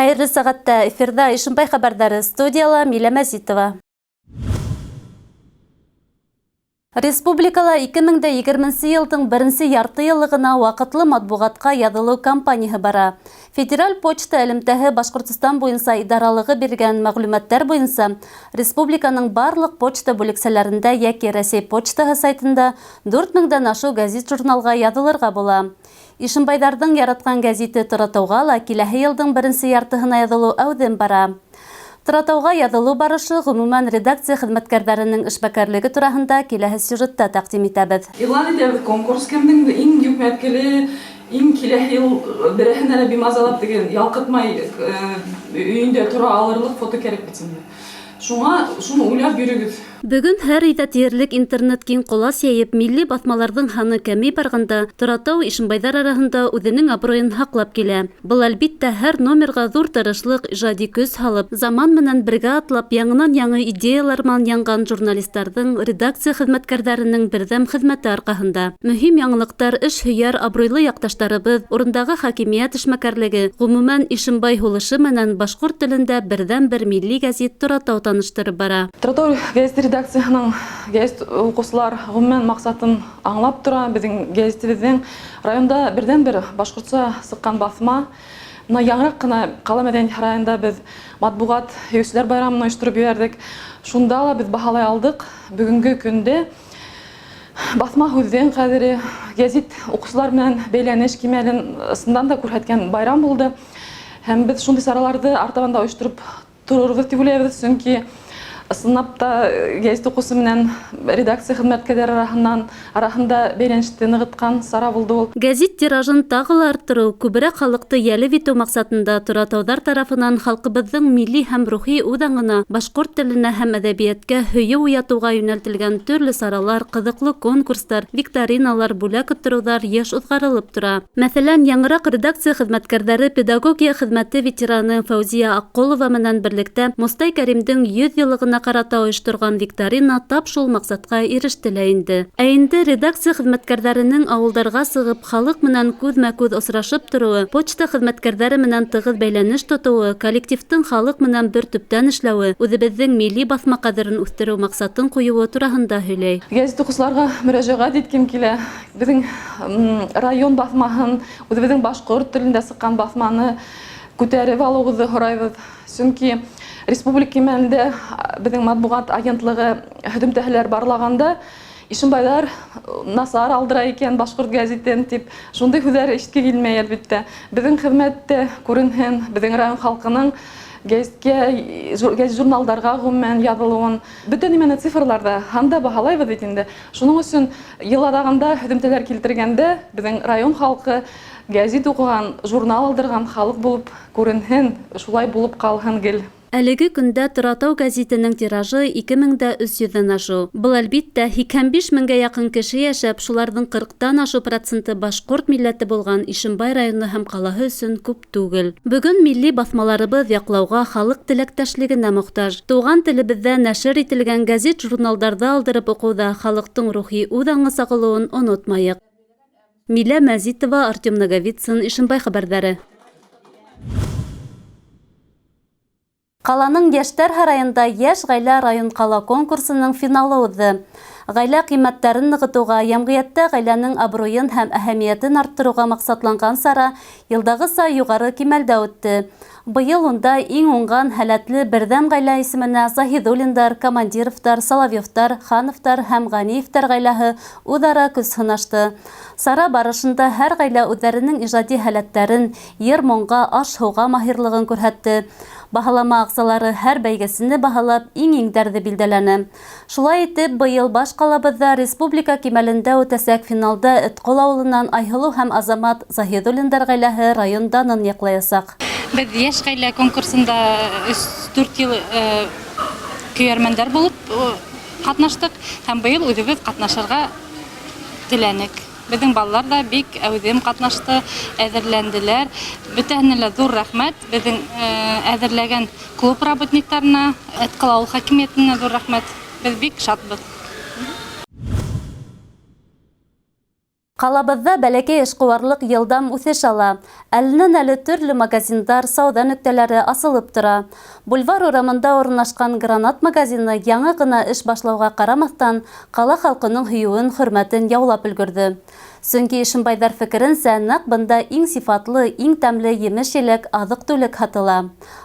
Хәйерле сәғәттә, эфирҙа Ишембай хәбәрҙәре, студияла Милә Мәзитова. Республикала 2020 йылдың беренсе ярты йыллығына ваҡытлы матбуғатҡа яҙылыу кампанияһы бара. Федераль почта элемтәһе Башҡортостан буйынса идаралығы биргән мәғлүмәттәр буйынса республиканың барлыҡ почта бүлексәләрендә йәки Рәсәй почтаһы сайтында 4 меңдән ашыу гәзит-журналға яҙылырға була. Ишембайҙарҙың яратҡан гәзите Торатауға ла киләһе йылдың беренсе яртыһына яҙылыу әүҙем бара. Торатауға яҙылыу барышы, ғөмүмән, редакция хеҙмәткәрҙәренең эшмәкәрлеге тураһында киләһе сюжетта тәҡдим итәбеҙ. Иғлан итәбеҙ конкурс, кемдең иң йөкмәткеле, иң киләһе йыл береһенә лә бимазалап теге ялҡытмай өйөндә тора алырлыҡ фото кәрәк бит инде. Шуңа шуны уйлап йөрөгөҙ. Бөгөн һәр өйҙә тиерлек интернет киң ҡолас йәйеп, милли баҫмаларҙың һаны кәмей барғанда, Торатау ишембайҙар араһында үҙенең абруйын һаҡлап килә. Был, әлбиттә, һәр номерға ҙур тырышлыҡ, ижади көс һалып, заман менән бергә атлап, яңынан-яңы идеялар менән янған журналистарҙың, редакция хеҙмәткәрҙәренең берҙәм хеҙмәте арҡаһында. Мөһим яңылыҡтар, эш һөйәр, абруйлы яҡташтарыбыҙ, урындағы хакимиәт эшмәкәрлеге, ғөмүмән, Ишембай һулышы менән башҡорт телендә берҙән-бер милли гәзит Торатау таныштырып бара. Торатау гәзите редакцияһының гәзит уҡыусылар ғөмүмән маҡсатын аңлап тора. Беҙҙең гәзитебеҙҙең районда берҙән-бер башҡортса сыҡҡан баҫма. Бына яңыраҡ ҡына ҡала мәҙәниәт һарайында беҙ матбуғат һөйөүселәр байрамын ойоштороп ебәрҙек. Шунда ла беҙ баһалай алдыҡ. Бөгөнгө көндә баҫма һүҙҙең ҡәҙере, гәзит уҡыусылар менән бәйләнеш кимәлен ысындан да күрһәткән байрам булды. Һәм беҙ шундай сараларҙы артабан да ойоштороп торорбоҙ тип уйлайбыҙ, сөнки ысынлап та гәзит уҡыусы менән редакция хеҙмәткәрҙәре араһынан араһында бәйләнеште нығытҡан сара булды ул. Гәзит тиражын тағы ла арттырыу, күберәк халыҡты йәлеп итеү маҡсатында торатауҙар тарафынан халҡыбыҙҙың милли һәм рухи үҙаңына, башҡорт теленә һәм әҙәбиәткә һөйөү уятыуға йүнәлтелгән төрлө саралар, ҡыҙыҡлы конкурстар, викториналар, бүләк оттороуҙар йыш уҙғарылып тора. Мәҫәлән, яңыраҡ редакция хеҙмәткәрҙәре педагогия хеҙмәте ветераны Фәүзиә Аҡҡолова менән берлектә Мостай Кәримдең 100 йыллығына ҡарата ойошторған викторина тап шул маҡсатҡа иреште лә инде. Ә инде редакция хеҙмәткәрҙәренең ауылдарға сығып, халыҡ менән күҙмә-күҙ осрашып тороуы, почта хеҙмәткәрҙәре менән тығыҙ бәйләнеш тотоуы, коллективтың халыҡ менән бер төптән эшләүе, үҙебеҙҙең милли баҫма ҡәҙерен үҫтереү маҡсатын ҡуйыуы тураһында һөйләй. Гәзит уҡыусыларға мөрәжәғәт иткем килә. Беҙҙең район баҫмаһын, үҙебеҙҙең башҡорт телендә сыҡҡан баҫманы күтәреп алыуығыҙҙы һорайбыҙ. Сөнки республика кимәлендә беҙҙең матбуғат агентлығы һөҙөмтәһеләр барлағанда, Ишембайҙар насар алдыра икән башҡорт гәзитен тип, шундай һүҙҙәр ишетке килмәй, әлбиттә. Беҙҙең хеҙмәттә күренһен, беҙҙең район халҡының гәзиткә, гәзит-журналдарға ғөмүмән яҙылыуын. Бөтә нимәне цифрларҙа, һанда баһалайбыҙ бит инде. Шуның өсөн йыл аҙағында һөҙөмтәләр килтергәндә беҙҙең район халҡы гәзит уҡыған, журнал алдырған халыҡ булып күренһен, шулай булып ҡалһын гел. Әлеге көндә Торатау гәзитенең тиражы 2300 ҙән ашыу. Был, әлбиттә, 85 меңгә яҡын кеше йәшәп, шуларҙың 40-тан ашыу проценты башҡорт милләте булған Ишембай районы һәм ҡалаһы өсөн күп түгел. Бөгөн милли баҫмаларыбыҙ яҡлауға, халыҡ теләктәшлегенә мохтаж. Туған телебеҙҙә нәшер ителгән гәзит-журналдарҙы алдырып уҡыуҙа халыҡтың рухи үҙ аңы сағылыуын онотмайыҡ. Милә Мәзитова, Артем Наговицын, Ишембай хәбәрҙәре. Ҡаланың Йәштәр һарайында Йәш ғаилә район-ҡала конкурсының финалы уҙҙы. Ғаилә ҡиммәттәрен нығытыуға, йәмғиәттә ғаиләнең абруйын һәм әһәмиәтен арттырыуға маҡсатланған сара йылдағыса юғары кимәлдә үтте. Быйыл унда иң уңған, һәләтле, берҙәм ғаилә исеменә Заһиҙуллиндар, Командировтар, Соловьевтар, Хановтар һәм Ғәниевтәр ғаиләһе үҙ-ара көс һынашты. Сара барышында һәр ғаилә үҙҙәренең ижади һәләттәрен, йыр-моңға, аш-һыуға маһирлығын күрһәтте. Баһалама ағзалары һәр бәйгесене баһалап, иң-иңдәрҙе билдәләне. Шулай итеп, быйыл баш ҡалабыҙҙа республика кимәлендә үтәсәк финалда Этҡол ауылынан Айһылыу һәм Азамат Заһиҙуллиндар ғаиләһе район данын яҡлаясаҡ. Беҙ Йәш ғаилә конкурсында өс-дүрт йыл көйәрмәндәр булып ҡатнаштыҡ һәм быйыл үҙебеҙ ҡатнашырға теләнек. Беҙҙең балалар ҙа бик әүҙем ҡатнашты, әҙерләнделәр. Бөтәһенә лә ҙур рәхмәт. Беҙҙең әҙерләгән клуб работниктарына, Этҡол ауыл хакимиәтенә ҙур рәхмәт. Беҙ бик шатбыҙ. Ҡалабыҙҙа бәләкәй эшҡыуарлыҡ йылдам үҫеш ала. Әленән-әле төрлө магазиндар, сауҙа нөктәләре асылып тора. Бульвар урамында урынлашҡан Гранат магазины яңы ғына эш башлауға ҡарамаҫтан, ҡала халҡының һөйөүен, хөрмәтен яулап өлгөрҙө. Сөнки ишембайҙар фекеренсә, нәҡ бында иң сифатлы, иң тәмле емеш-еләк, аҙыҡ-түлек һатыла.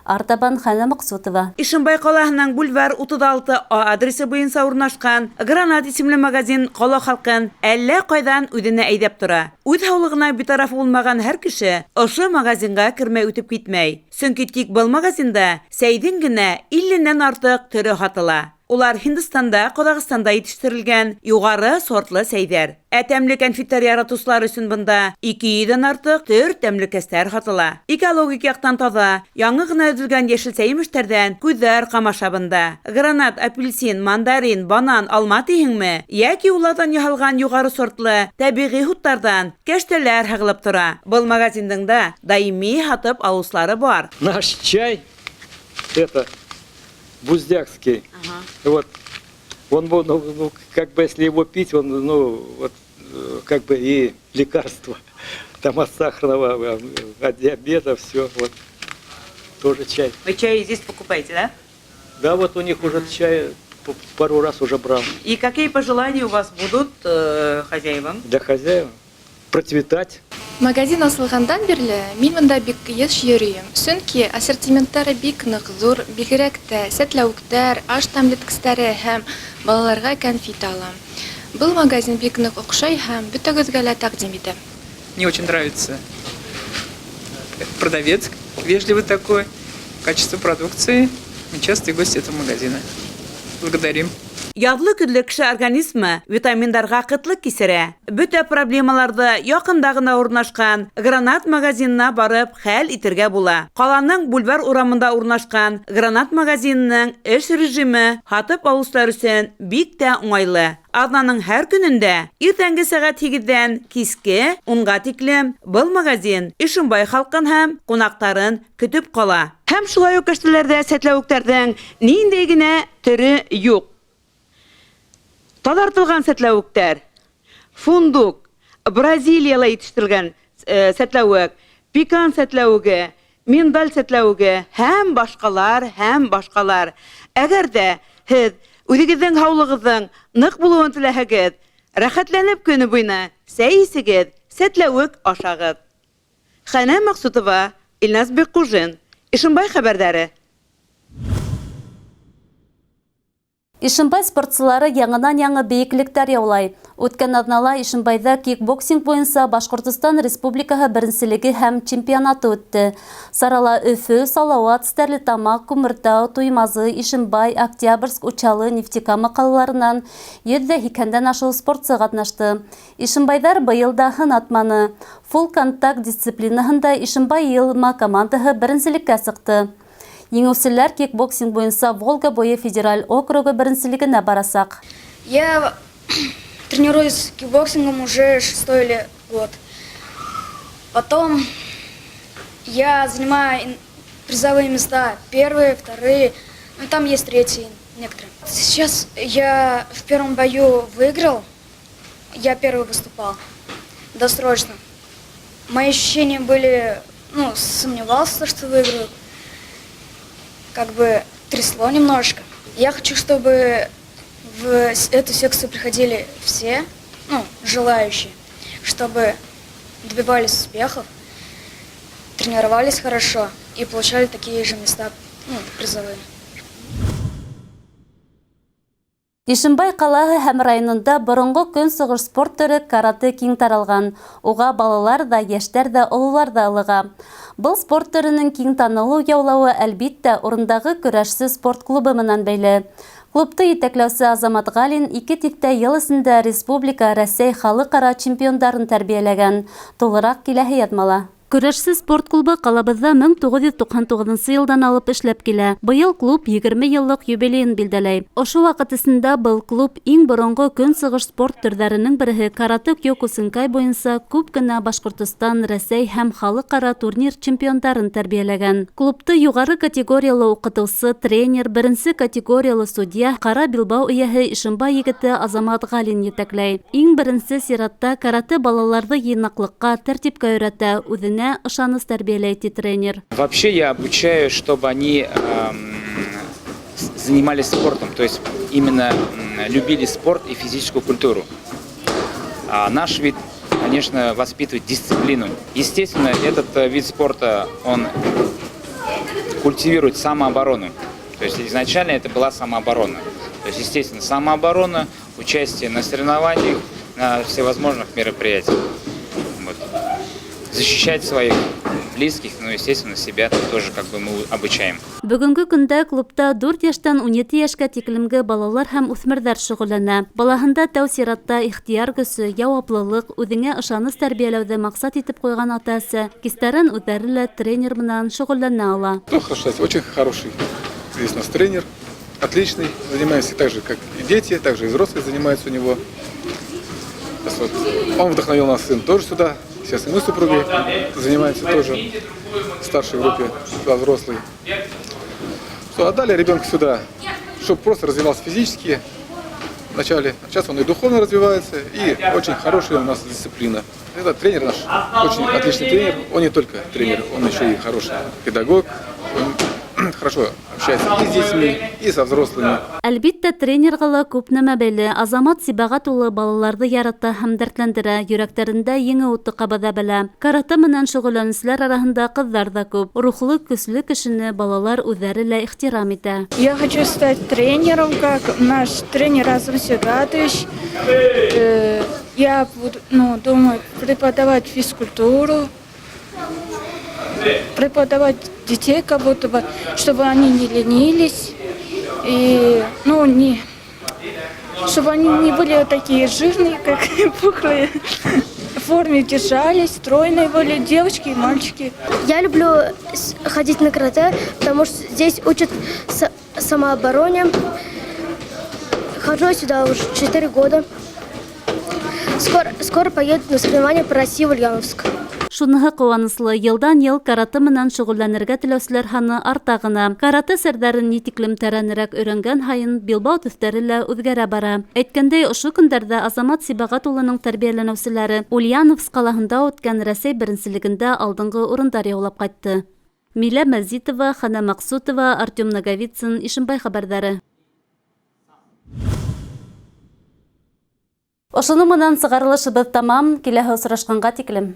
Артабан Хәнә Маҡсутова. Ишембай ҡалаһының Бульвар 36 А адресы буйынса урынлашҡан Гранат исемле магазин ҡала халҡын әллә ҡайҙан үҙенә әйҙәп тора. Үҙ һаулығына битараф булмаған һәр кеше ошо магазинға кермәй үтеп китмәй. Сөнки тик был магазинда сәйҙең генә илленән артыҡ төрө һатыла. Улар Һиндстанда, Ҡаҙағстанда етештерелгән юғары сортлы сәйҙәр. Ә тәмле кәнфиттәр яратыусылар өсөн бында 200-дән артыҡ төр тәмлекәстәр һатыла. Экологик яҡтан таҙа, яңы ғына өҙөлгән йәшелсә-емештәрҙән күҙҙәр ҡамаша бында. Гранат, апельсин, мандарин, банан, алма тиһеңме, йәки уларҙан яһалған юғары сортлы тәбиғи һуттарҙан кәштәләр һығылып тора. Был магазиндың да даими һатып алыусылары бар. Наш чай, это буздякский. Вот. Он, ну, как бы, если его пить, он, ну, вот, как бы и лекарство. Там от сахарного, от диабета, все, вот. Тоже чай. Вы чай здесь покупаете, да? Да, вот у них уже чай пару раз уже брал. И какие пожелания у вас будут хозяевам? Для хозяев процветать. Магазин асылғандан бирле мин монда бик еш йөрөйөм. Сөнки ассортименттары бик нык зур, бигерәк тә сәтләүектәр, аш тәмлеткестәре һәм балаларга кәнфит алам. Был магазин бик нык оҡшай һәм бөтәгеҙгә лә тәҡдим итәм. Мне очень нравится продавец, вежливый такой, качество продукции. Мы частые гости этого магазина. Благодарим. Яҙлы-көҙлө кеше организмы витаминдарға ҡытлыҡ кисерә. Бөтә проблемаларҙы яҡында ғына урынлашҡан Гранат магазинына барып хәл итергә була. Ҡаланың Бульвар урамында урынлашҡан Гранат магазинының эш режимы һатып алыусылар өсөн бик тә уңайлы. Аҙнаның һәр көнөндә иртәнге сәғәт 8-дән киске 10-ға тиклем был магазин Ишембай халҡын һәм ҡунаҡтарын көтөп ҡала. Һәм шулай уҡ кәштәләрҙә сәтләүектәрҙең ниндәй генә төрө юҡ. Таҙартылған сәтләүектәр, фундук, Бразилияла етештерелгән сәтләүек, пикан сәтләүеге, миндаль сәтләүеге һәм башҡалар, һәм башҡалар. Әгәр ҙә һеҙ үҙегеҙҙең һаулығығыҙҙың ныҡ булыуын теләһәгеҙ, рәхәтләнеп көнө буйына сәй эсегеҙ, сәтләүек ашағыҙ. Хәнә Маҡсутова, Илназ Бекҡужин, Ишембай хәбәрҙәре. Ишембай спортсылары яңынан-яңы бейеклектәр яулай. Үткән аҙнала Ишембайҙа кикбоксинг буйынса Башҡортостан Республикаһы беренселеге һәм чемпионаты үтте. Сарала Өфө, Салауат, Стәрлетамаҡ, Күмертау, Туймазы, Ишембай, Октябрьск, Учалы, Нефтекама ҡалаларынан 180-дән ашыу спортсы ҡатнашты. Ишембайҙар быйыл да һынатманы. Фулл контакт дисциплинаһында Ишембай йыйылма командаһы беренселеккә сыҡты. Еңеүселәр кикбоксинг буйынса Волга буйы федераль округы беренселегенә барасаҡ. Я тренируюсь кикбоксингом уже 6-й год. Потом я занимаю призовые места первые, вторые, там есть третьи некоторые. Сейчас я в первом бою выиграл, я первый выступал, досрочно. Мои ощущения были, сомневался, что выиграю. Трясло немножко. Я хочу, чтобы в эту секцию приходили все, желающие, чтобы добивались успехов, тренировались хорошо и получали такие же места, призовые. Ишембай ҡалаһы һәм районында боронғо көнсығыш спорт төрө карате киң таралған. Уға балалар ҙа, йәштәр ҙә, ололар ҙа ылыға. Был спорт төрөнөң киң танылыу яулауы, әлбиттә, урындағы көрәшсе спорт клубы менән бәйле. Клубты етәкләүсе Азамат Ғалин 2 тиҫтә йыл эсендә республика, Рәсәй, халыҡ-ара чемпиондарын тәрбиәләгән. Тулыраҡ киләһе яҙмала. Көрәшсе спорт клубы ҡалабыҙҙа 1999 нсы йылдан алып эшләп килә. Быйыл клуб 20 йыллыҡ юбилейын билдәләй. Ошо ваҡыт эсендә был клуб иң боронғо көнсығыш спорт төрҙәренең береһе каратэ киокусинкай буйынса күп кенә Башҡортостан, Рәсәй һәм халыҡ-ара турнир чемпиондарын тәрбиәләгән. Клубты юғары категориялы уҡытыусы, тренер, беренсе категориялы судья, ҡара билбау эйәһе Ишембай егете Азамат Ғалин етәкләй. Иң беренсе сиратта каратэ балаларҙы йыйнаҡлыҡҡа, тәртипкә өйрәтә, үҙенә ышаныс тәрбиәләй, ти тренер. Вообще я обучаю, чтобы они занимались спортом, то есть именно любили спорт и физическую культуру. А наш вид, конечно, воспитывает дисциплину. Естественно, этот вид спорта, он культивирует самооборону. То есть изначально это была самооборона. То есть, естественно, самооборона, участие на соревнованиях, на всевозможных мероприятиях. Вот. Защищать своих близких, ну, естественно, себя тоже как бы мы обучаем. Бөгөнгө көндә клубта 4 йәштән 17 йәшкә тиклемге балалар һәм үҫмерҙәр шөғөлләнә. Балаһында тәү сиратта ихтыяр көсө, яуаплылыҡ, үҙеңә ышаныс тәрбиәләүҙе маҡсат итеп ҡуйған ата-әсә кистәрен үҙҙәре лә тренер менән шөғөлләнә ала. Что хорошо, очень хороший здесь у нас тренер, отличный, занимаемся так же, как и дети, так же и взрослые занимаются у него. Сейчас вот он вдохновил нас сын тоже сюда, сейчас и мы с супругой занимаемся тоже в старшей группе, сюда взрослые. Что, отдали ребенка сюда, чтобы просто развивался физически вначале. Сейчас он и духовно развивается, и очень хорошая у нас дисциплина. Этот тренер наш очень отличный тренер. Он не только тренер, он еще и хороший педагог. Он хорошо общается и с детьми, и со взрослыми. Әлбиттә, тренерға ла күп нәмә бәйле. Азамат Сибәғәт улы балаларҙы ярата һәм дәртләндерә, йөрәктәрендә еңеү уты ҡабыҙа белә. Каратэ менән шөғөлләнеүселәр араһында ҡыҙҙар ҙа күп. Рухлы, көслө кешене балалар үҙҙәре лә ихтирам итә. Я хочу стать тренером, как наш тренер Азам Сергатович. Я буду, ну, думаю, преподавать физкультуру, преподавать детей, как будто бы, чтобы они не ленились и, ну, не, чтобы они не были такие жирные, как пухлые, в форме держались, стройные были девочки и мальчики. Я люблю ходить на карате, потому что здесь учат самообороне. Хожу я сюда уже 4 года. Скоро, скоро поеду на соревнования по России в Ульяновск. Шуныһы ҡыуаныслы, йылдан-йыл каратэ менән шөғөлләнергә теләүселәр һаны арта ғына. Каратэ серҙәрен ни тиклем тәрәнерәк өйрәнгән һайын, билбау төҫтәре лә үҙгәрә бара. Әйткәндәй, ошо көндәрҙә Азамат Сибәғәт улының тәрбиәләнеүселәре Ульяновск ҡалаһында үткән Рәсәй беренселегендә алдынғы урындар яулап ҡайтты. Милә Мәзитова, Хана Маҡсутова, Артем Наговицын, Ишембай хәбәрҙәре. Ошоноң менән сығарылышыбыҙ тамам. Киләһе осрашҡанға тиклем.